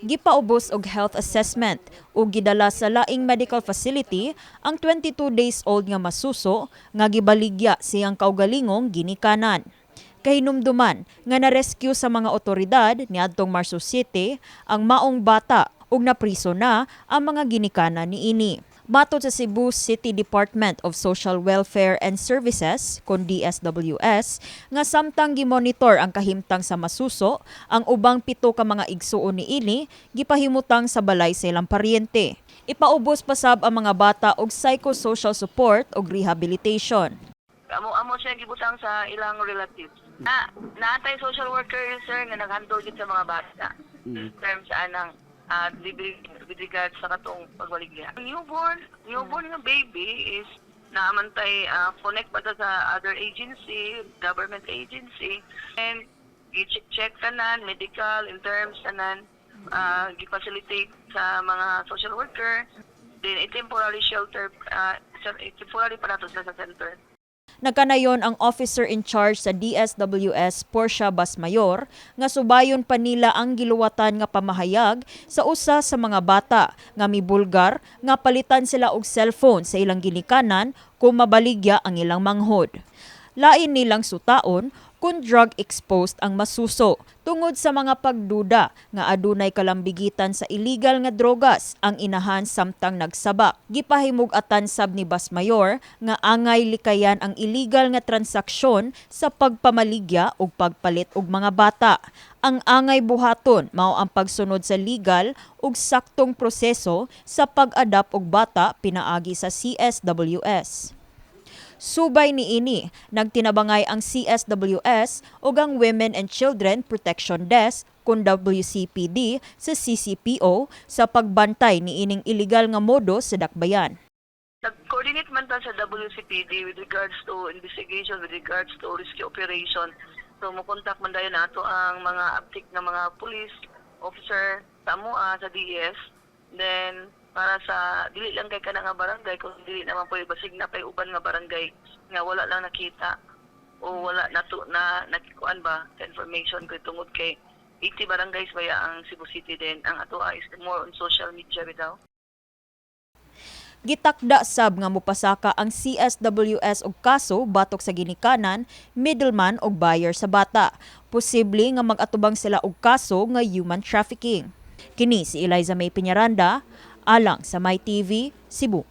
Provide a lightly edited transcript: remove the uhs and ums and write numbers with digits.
Gipaubos og health assessment ug gidala sa laing medical facility ang 22 days old nga masuso nga gibaligya siyang kaugalingong ginikanan. Kahinumduman nga na-rescue sa mga otoridad niadtong Marso 7 ang maong bata ug napriso na ang mga ginikanan niini. Matod sa Cebu City Department of Social Welfare and Services kon DSWS nga samtang gimonitor ang kahimtang sa masuso, ang ubang 7 ka mga igsuon niini gipahimutang sa balay sa ilang paryente. Ipaubos pasab ang mga bata og psychosocial support ug rehabilitation. Amo siya gibutang sa ilang relatives. Na naatay social worker, sir, nga naghandle gid sa mga bata. In terms anang with regards sa katong pagbaligya. Newborn nga baby is naamantay connect ba ta sa other agency, government agency, and gi-check tanan medical in terms tanan, gi-facilitate sa mga social worker, then a temporary shelter, temporary pa nato sila sa center. Nagkanayon ang officer in charge sa DSWS, Portia Basmayor, nga subayon pa nila ang giluwatan nga pamahayag sa usa sa mga bata nga mibulgar nga palitan sila og cellphone sa ilang ginikanan kung mabaligya ang ilang manghod. Lain nilang sutaon kung drug exposed ang masuso tungod sa mga pagduda nga adunay kalambigitan sa illegal nga drogas ang inahan samtang nagsabak. Gipahimug-atan sab ni Basmayor nga angay likayan ang illegal nga transaksyon sa pagpamaligya ug pagpalit og mga bata. Ang angay buhaton mao ang pagsunod sa legal ug saktong proseso sa pag-adapt og bata pinaagi sa CSWS. Subay niini, nagtinabangay ang CSWS ug ang Women and Children Protection Desk kun WCPD sa CCPO sa pagbantay niining illegal nga modo sa dakbayan. Nag-coordinate man ta sa WCPD with regards to investigation, with regards to rescue operation. So, mo-contact man dayon nato ang mga uptick nga mga police officer sa amoa, sa DS. Then, para sa, dili lang kay kana nga barangay, kung dili naman po, basig na pay uban nga barangay nga wala lang nakita o wala na to, na nakikuan ba sa information kay tungod kay 80 barangays baya ang Cebu City, din ang ato is more on social media bitaw. Gitakda sab nga mopasaka ang CSWS og kaso batok sa ginikanan, middleman og buyer sa bata. Posible nga mag-atubang sila og kaso nga human trafficking. Kini si Eliza May Piñaranda, alang sa My TV, Cebu.